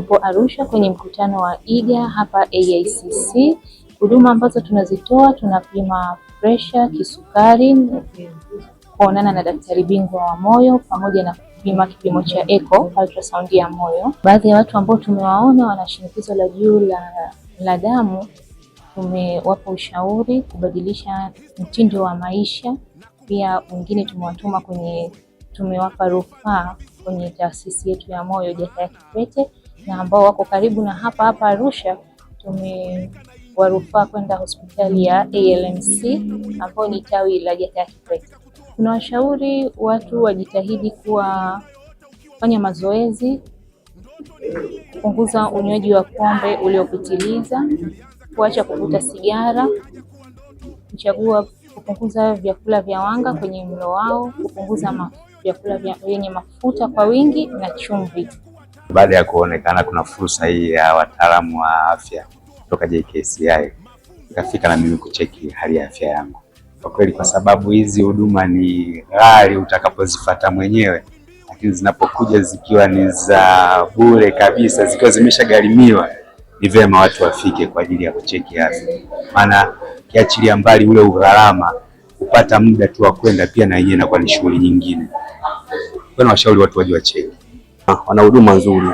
Tupo Arusha kwenye mkutano wa IGA hapa AICC. Huduma ambazo tunazitoa, tunapima presha, kisukari, kuonana na daktari bingwa wa moyo pamoja na kupima kipimo cha echo ultrasound ya moyo. Baadhi ya watu ambao tumewaona wana shinikizo la juu la damu, tumewapa ushauri kubadilisha mtindo wa maisha. Pia wengine tumewatuma kwenye, tumewapa rufaa kwenye taasisi yetu ya moyo Jakaya Kikwete, na ambao wako karibu na hapa hapa Arusha tumewarufaa kwenda hospitali ya ALMC ambayo ni tawi la Jakaya Kikwete. Tunawashauri watu wajitahidi kuwa kufanya mazoezi, kupunguza unywaji wa pombe uliopitiliza, kuacha kuvuta sigara, kuchagua kupunguza vyakula vya wanga kwenye mlo wao, kupunguza vyakula vyenye mafuta kwa wingi na chumvi. Baada ya kuonekana kuna fursa hii ya wataalamu wa afya kutoka JKCI, nikafika na mimi kucheki hali ya afya yangu. Kwa kweli, kwa sababu hizi huduma ni ghali utakapozifuata mwenyewe, lakini zinapokuja zikiwa ni za bure kabisa, zikiwa zimeshagharimiwa, ni vyema watu wafike kwa ajili ya kucheki afya, maana kiachilia mbali ule ugharama, kupata muda tu wa kwenda pia na yenyewe inakuwa ni shughuli nyingine. Kwa nawashauri watu waje wacheki. Wana huduma nzuri,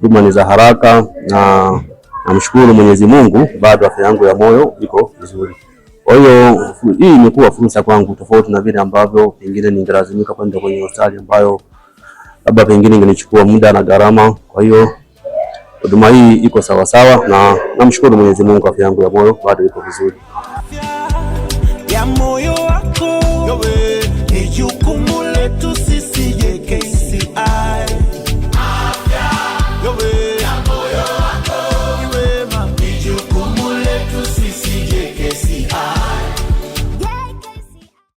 huduma ni za haraka, na namshukuru Mwenyezi Mungu, bado afya yangu ya moyo iko vizuri. Kwa hiyo hii imekuwa fursa kwangu, tofauti na vile ambavyo pengine ningelazimika kwenda kwenye hospitali ambayo labda pengine ingenichukua muda na gharama. Kwa hiyo huduma hii iko sawasawa, na namshukuru Mwenyezi Mungu, afya yangu ya moyo bado iko vizuri. Ya moyo.